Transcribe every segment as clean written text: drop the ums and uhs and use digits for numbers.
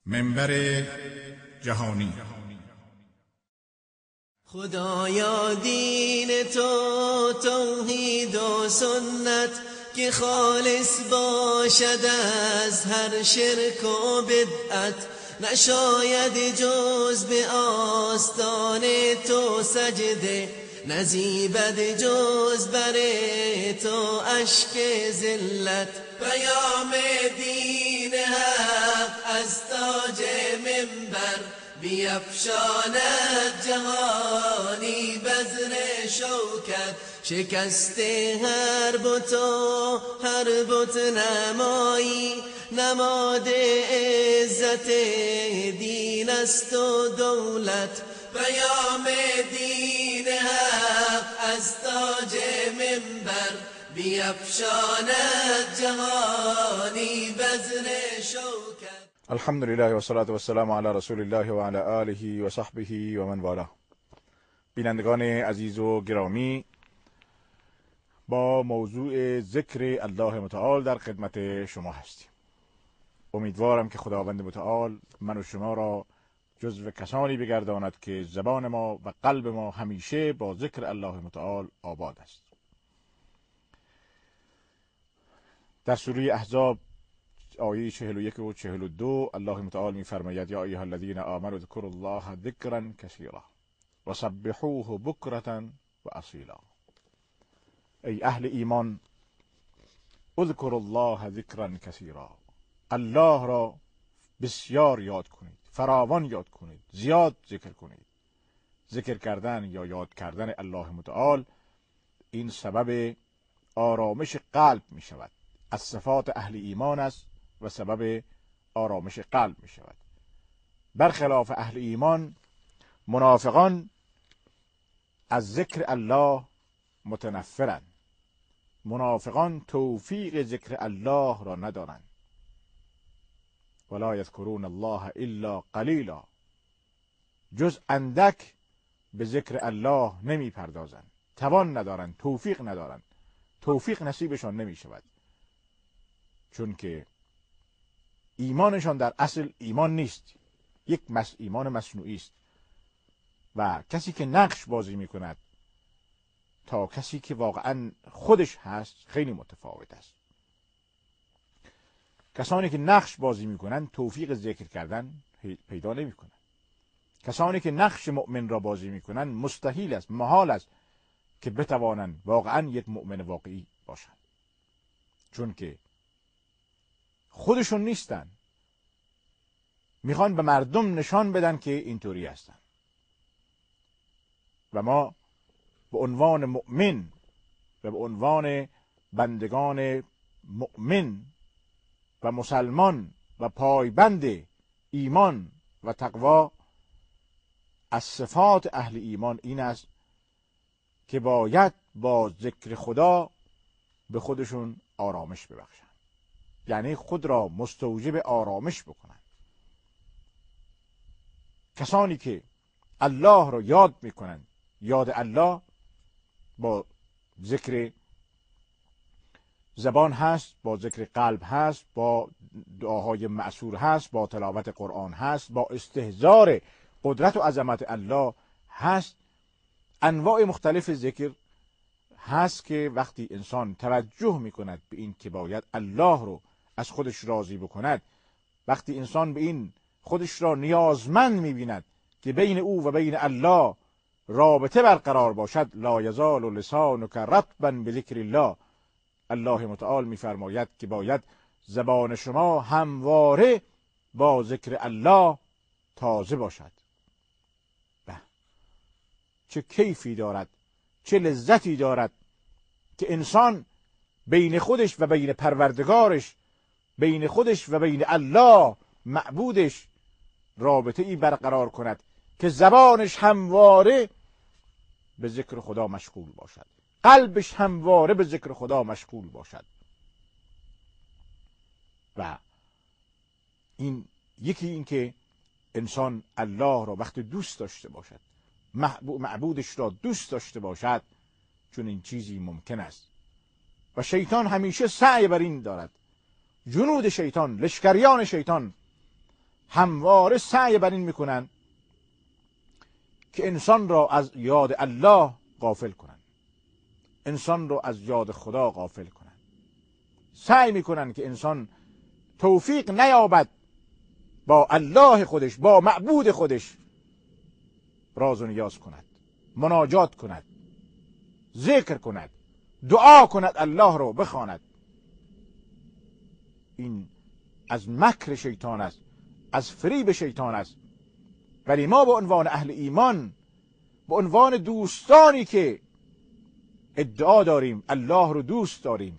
منبر جهانی. خدایا دین تو توحید و سنت که خالص باشد از هر شرک و بدعت، نشاید جز به آستان تو سجده، نزیبد جز بر تو اشک ذلت. پیام دین حق از تاج منبر بیفشاند جهانی بذر شوکت. شکست هر بت و هر بت نمایی، نماد عزت دین است و دولت. پیام دین حق از تاج منبر بیفشاند جهانی بذر شوکت. الحمد لله و صلاة و السلام علی رسول الله و علی آله و صحبه و من والاه. بینندگان عزیز و گرامی، با موضوع ذکر الله متعال در خدمت شما هستیم. امیدوارم که خداوند متعال من و شما را جزو کسانی بگرداند که زبان ما و قلب ما همیشه با ذکر الله متعال آباد است. در سوره احزاب آیه 41 و 42 الله متعال می‌فرماید: یا ایها الذین آمنوا اذکروا الله ذکرا کثیرا و سبحوه بکرة و اصیلا. ای اهل ایمان، اذکروا الله ذکرا کثیرا، الله را بسیار یاد کنید، فراوان یاد کنید، زیاد ذکر کنید. ذکر کردن یا یاد کردن الله متعال این سبب آرامش قلب می شود. از صفات اهل ایمان است و سبب آرامش قلب می شود. برخلاف اهل ایمان، منافقان از ذکر الله متنفرند. منافقان توفیق ذکر الله را ندارند. ولا یذکرون الله الا قلیلا، جز اندک به ذکر الله نمی پردازند، توان ندارند، توفیق ندارند، توفیق نصیبشان نمی شود، چون که ایمانشان در اصل ایمان نیست، یک ایمان مصنوعی است. و کسی که نقش بازی می کند تا کسی که واقعا خودش هست خیلی متفاوت است. کسانی که نقش بازی میکنند توفیق ذکر کردن پیدا نمیکنند. کسانی که نقش مؤمن را بازی میکنند مستحیل است، محال است که بتوانند واقعا یک مؤمن واقعی باشند، چون که خودشون نیستن، میخوان به مردم نشان بدن که اینطوری هستن. و ما به عنوان مؤمن و به عنوان بندگان مؤمن و مسلمان و پایبند ایمان و تقوا، از صفات اهل ایمان این است که باید با ذکر خدا به خودشون آرامش ببخشند، یعنی خود را مستوجب آرامش بکنند. کسانی که الله را یاد میکنند، یاد الله با ذکر زبان هست، با ذکر قلب هست، با دعاهای معصور هست، با تلاوت قرآن هست، با استحضار قدرت و عظمت الله هست. انواع مختلف ذکر هست که وقتی انسان توجه میکند به این که باید الله رو از خودش راضی بکند، وقتی انسان به این خودش را نیازمند میبیند که بین او و بین الله رابطه برقرار باشد، لا یزال لسانک رطبا بذکر الله، الله متعال میفرماید که باید زبان شما همواره با ذکر الله تازه باشد. به چه کیفی دارد، چه لذتی دارد که انسان بین خودش و بین پروردگارش، بین خودش و بین الله معبودش رابطه ای برقرار کند که زبانش همواره به ذکر خدا مشغول باشد، قلبش همواره به ذکر خدا مشغول باشد. و این یکی این که انسان الله را وقتی دوست داشته باشد، معبودش را دوست داشته باشد، چون این چیزی ممکن است. و شیطان همیشه سعی بر این دارد جنود شیطان، لشکریان شیطان همواره سعی بر این میکنند که انسان را از یاد الله غافل کنند، انسان را از یاد خدا غافل کنند. سعی میکنند که انسان توفیق نیابد با الله خودش، با معبود خودش راز و نیاز کند، مناجات کند، ذکر کند، دعا کند، الله را بخواند. این از مکر شیطان است، از فریب شیطان است. ولی ما به عنوان اهل ایمان، به عنوان دوستانی که ادعا داریم الله رو دوست داریم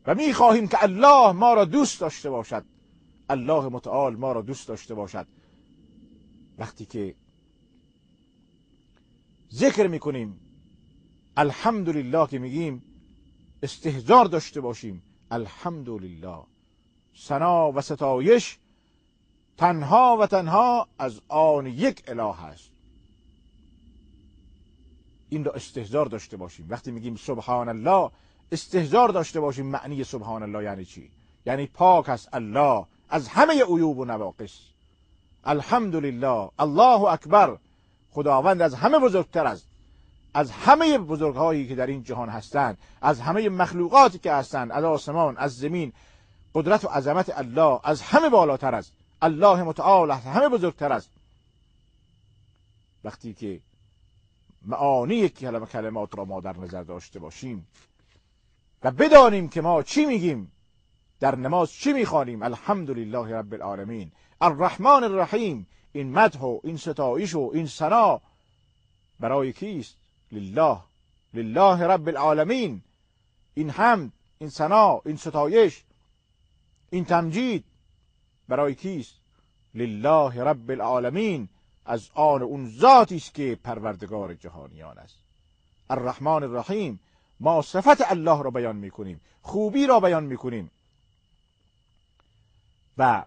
و میخواهیم که الله ما را دوست داشته باشد، الله متعال ما را دوست داشته باشد، وقتی که ذکر میکنیم الحمدلله که میگیم، استحضار داشته باشیم الحمدلله، ثنا و ستایش تنها و تنها از آن یک اله است. این را استحضار داشته باشیم. وقتی میگیم سبحان الله، استحضار داشته باشیم معنی سبحان الله یعنی چی؟ یعنی پاک است الله از همه عیوب و نواقص. الحمدلله، الله اکبر، خداوند از همه بزرگتر است، از همه بزرگهایی که در این جهان هستند، از همه مخلوقاتی که هستند، از آسمان، از زمین، قدرت و عظمت الله از همه بالاتر است. الله متعال از همه بزرگتر است. وقتی که معانی کلمات را ما در نظر داشته باشیم و بدانیم که ما چی میگیم، در نماز چی میخوانیم، الحمدلله رب العالمین الرحمن الرحیم، این مدح و این ستایش و این ثنا برای کیست؟ لله، لله رب العالمین. این حمد، این ثنا، این ستایش، این تمجید برای کیست؟ لله رب العالمین، از آن اون ذاتی است که پروردگار جهانیان است. الرحمن الرحیم، ما صفت الله را بیان میکنیم، خوبی را بیان میکنیم و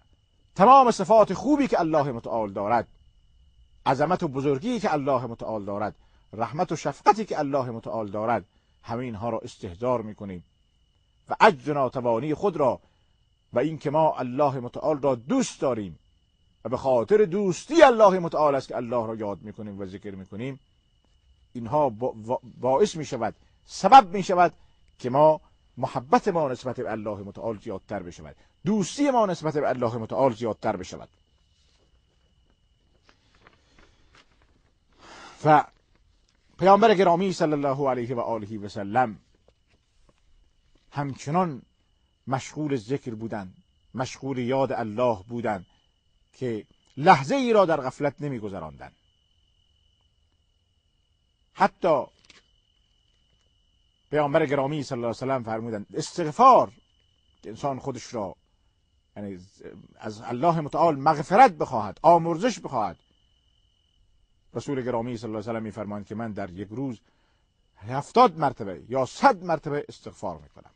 تمام صفات خوبی که الله متعال دارد، عظمت و بزرگی که الله متعال دارد، رحمت و شفقتی که الله متعال دارد، همه اینها را استحضار میکنیم و عجز و ناتوانی خود را و اینکه ما الله متعال را دوست داریم و به خاطر دوستی الله متعال است که الله را یاد میکنیم و ذکر میکنیم، اینها باعث میشود، سبب میشود که ما محبت ما نسبت به الله متعال زیادتر بشود، دوستی ما نسبت به الله متعال زیادتر بشود. و پیامبر گرامی صلی الله علیه و آله و سلم همچنان مشغول ذکر بودند، مشغول یاد الله بودند که لحظه ای را در غفلت نمیگذراندند. حتی پیامبر گرامی صلی الله علیه و سلم فرمودند استغفار که انسان خودش را، یعنی از الله متعال مغفرت بخواهد، آمرزش بخواهد. رسول گرامی صلی الله علیه و سلم میفرمایند که من در یک روز 70 مرتبه یا 100 مرتبه استغفار میکنم.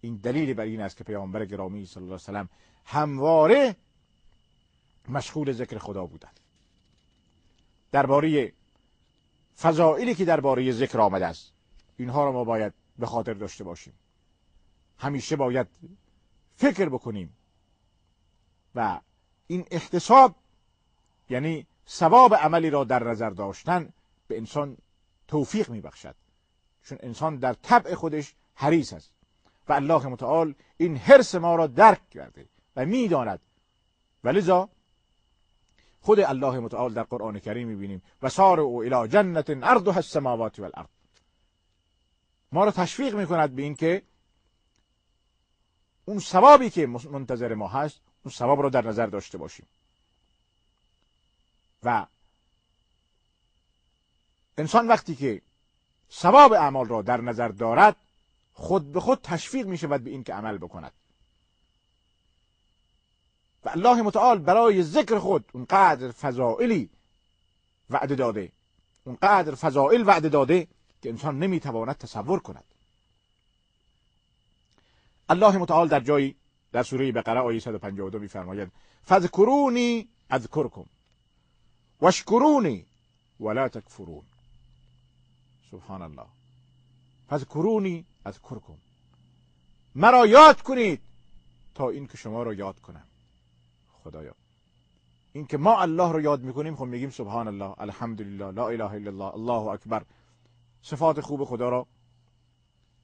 این دلیل بر این است که پیامبر گرامی صلی الله علیه و سلم همواره مشغول ذکر خدا بودند. درباره فضائلی که درباره ذکر آمده است، اینها را ما باید به خاطر داشته باشیم. همیشه باید فکر بکنیم و این احتساب، یعنی ثواب عملی را در نظر داشتن، به انسان توفیق میبخشد، چون انسان در طبع خودش حریص است و الله متعال این حرص ما را درک کرده و میداند. و لذا خود الله متعال در قرآن کریم میبینیم و سارعوا الی جنت عرضها السماوات والارض، ما را تشویق میکند به این که اون ثوابی که منتظر ما هست، اون ثواب را در نظر داشته باشیم. و انسان وقتی که ثواب اعمال را در نظر دارد، خود به خود تشویق می شود به این که عمل بکند. و الله متعال برای ذکر خود اونقدر فضائلی وعده داده، اونقدر فضائل وعده داده که انسان نمیتواند تصور کند. الله متعال در جایی در سوره بقره آیه 152 میفرماید فاذکرونی اذکرکم واشکرونی ولا تکفرون. سبحان الله. فاذکرونی اذکرکم، مرا یاد کنید تا این که شما را یاد کنم. خدایا، این که ما الله رو یاد میکنیم، خب میگیم سبحان الله، الحمدلله، لا اله الا الله، الله اکبر، صفات خوب خدا را،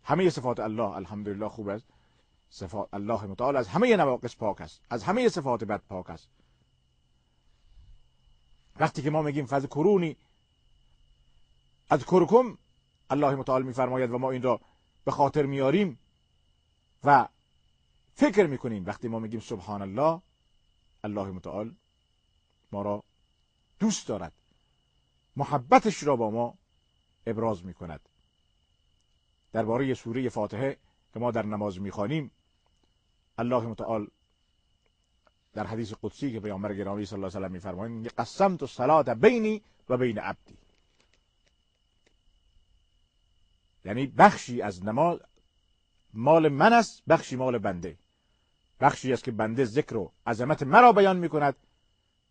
همه صفات الله الحمدلله خوب است. صفات الله متعال از همه نواقص پاک است، از همه صفات بد پاک است. وقتی که ما میگیم فذکرونی اذکرکم، الله متعال میفرماید و ما این را به خاطر میاریم و فکر میکنیم. وقتی ما میگیم سبحان الله، الله متعال ما را دوست دارد، محبتش را با ما ابراز میکند. درباره سوره فاتحه که ما در نماز میخوانیم، الله متعال در حدیث قدسی که پیامبر گرامی صلی الله علیه و سلم میفرمایند، قسمت الصلاة بینی و بین عبدی، یعنی بخشی از نماز مال من است، بخشی مال بنده، بخشی است که بنده ذکر و عظمت مرا بیان میکند،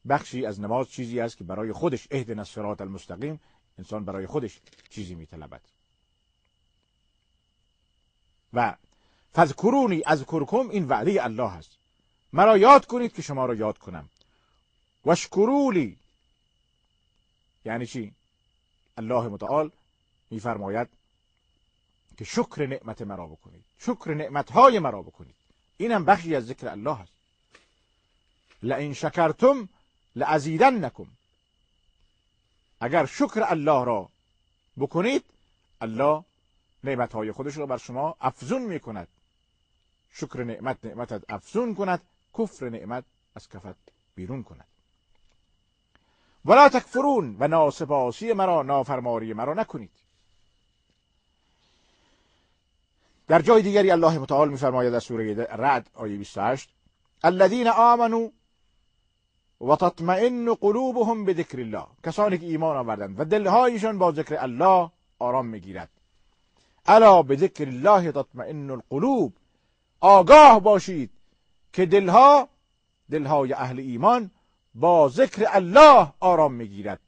بخشی از نماز چیزی است که برای خودش، اهدنا الصراط المستقیم، انسان برای خودش چیزی میطلبد. و فذکرونی اذکرکم، این وعده الله است، مرا یاد کنید که شما را یاد کنم. واشکرولی یعنی چی؟ الله متعال میفرماید که شکر نعمت مرا بکنید، شکر نعمتهای مرا بکنید. اینم بخشی از ذکر الله است. لئن شکرتم لازیدنکم، اگر شکر الله را بکنید، الله نعمتهای خودش را بر شما افزون میکند. شکر نعمت نعمتت افزون کند، کفر نعمت از کفت بیرون کند. ولا تکفرون، و ناسپاسی مرا، نافرمانی مرا نکنید. در جای دیگری الله متعال میفرماید در سوره رعد آیه 28، الذین آمنوا و تطمئن قلوبهم بذکر الله، کسانی که ایمان آوردند و دلهایشان با ذکر الله آرام میگیرد. الا بذکر الله تطمئن القلوب، آگاه باشید که دلها، دلهای اهل ایمان با ذکر الله آرام میگیرد.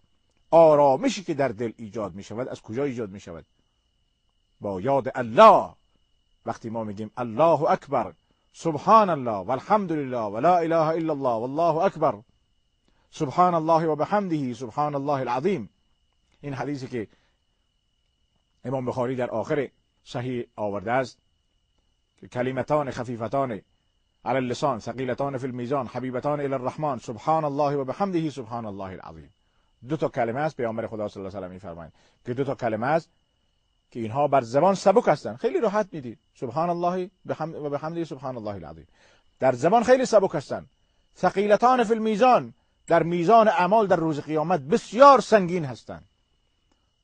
آرامشی که در دل ایجاد میشود از کجا ایجاد میشود؟ با یاد الله. وقتی ما میگیم الله اکبر، سبحان الله والحمد لله ولا اله الا الله والله اکبر، سبحان الله و بحمده سبحان الله العظیم، این حدیثی که امام بخاری در آخر صحیح آورده است که کلمتان خفیفتان علی اللسان ثقیلتان فی المیزان حبیبتان الی الرحمن سبحان الله و بحمده سبحان الله العظیم. دو تا کلمه است، پیامبر خدا صلی الله علیه و سلم میفرمایند که دو تا کلمه است که اینها بر زبان سبک هستند، خیلی راحت میدید، سبحان الله و بحمده سبحان الله العظیم، در زبان خیلی سبک هستند. ثقیلتان فی المیزان، در میزان اعمال در روز قیامت بسیار سنگین هستند.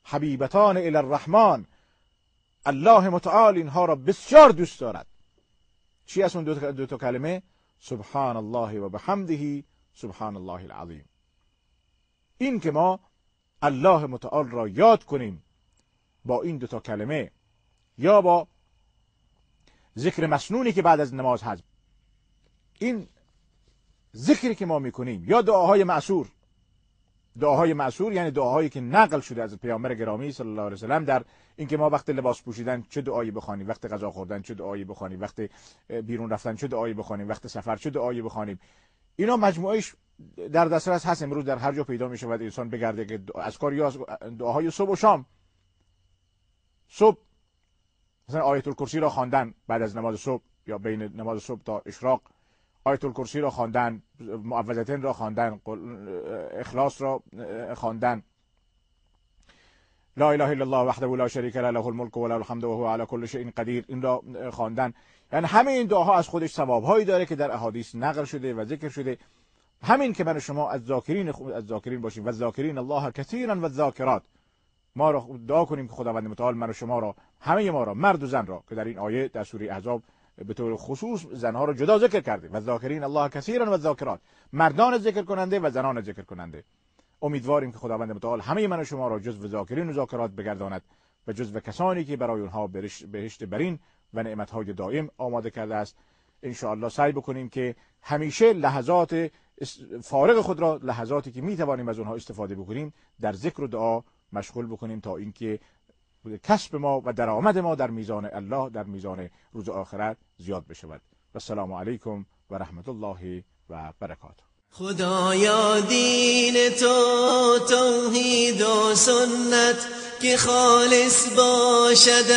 حبیبتان الی الرحمن، الله متعال اینها را بسیار دوست دارد. چی از اون دو تا کلمه؟ سبحان الله و بحمده سبحان الله العظیم. این که ما الله متعال را یاد کنیم با این دو تا کلمه یا با ذکر مسنونی که بعد از نماز هست، این ذکری که ما میکنیم، یا دعاهای معصور، دعاهای معصور یعنی دعاهایی که نقل شده از پیامبر گرامی صلی الله علیه و سلم در اینکه ما وقت لباس پوشیدن چه دعایی بخوانیم، وقت غذا خوردن چه دعایی بخوانیم، وقت بیرون رفتن چه دعایی بخوانیم، وقت سفر چه دعایی بخوانیم. اینا مجموعهش در دسترس هست، امروز در هر جا پیدا میشود انسان بگرده که اذکار یا دعاهای صبح و شام. صبح مثلا آیت الکرسی را خواندن بعد از نماز صبح یا بین نماز صبح تا اشراق، آیت الکرسی را خواندن، معوذتین را خواندن، اخلاص را خواندن، لا اله الا الله وحده لا شریک له له الملک و له الحمد و هو علی کل شیء قدیر، این را خواندن. یعنی همه این دعاها از خودش ثوابهایی داره که در احادیث نقل شده و ذکر شده. همین که من و شما از ذاکرین باشیم و ذاکرین الله کثیرا و الذاکرات، ما را دعا کنیم که خداوند متعال من و شما را، همه ما را، مرد و زن را، که در این آیه در سوره احزاب به طور خصوص زنها را جدا ذکر کرده، و ذاکرین الله کثیرا و الذاکرات، مردان ذکر کننده و زنان ذکر کننده. امیدواریم که خداوند متعال همه من و شما را جزو ذاکرین و ذاکرات بگرداند و جزو کسانی که برای اونها بهشت برین و نعمت‌های دائم آماده کرده است. ان شاءالله سعی بکنیم که همیشه لحظات فارغ خود را، لحظاتی که میتوانیم از اونها استفاده بکنیم، در ذکر و دعا مشغول بکنیم تا اینکه کسب ما و درآمد ما در میزان الله، در میزان روز آخرت زیاد بشود. السلام علیکم و رحمت الله و برکاته. خدایا دین تو توحید و سنت که خالص باشد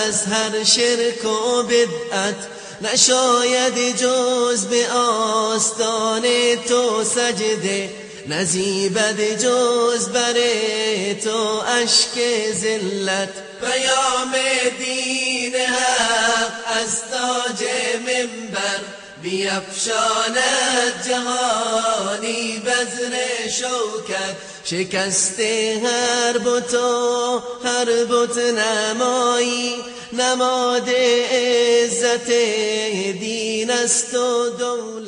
از هر شرک و بدعت، نشاید جز به آستان تو سجده، نزیبد جز بر تو اشک ذلت. پیام دین حق از تاج منبر بیفشاند جهانی بذر شوکت، شکست هر بت و هر بت نمایی، نماد عزت دین است و دولت.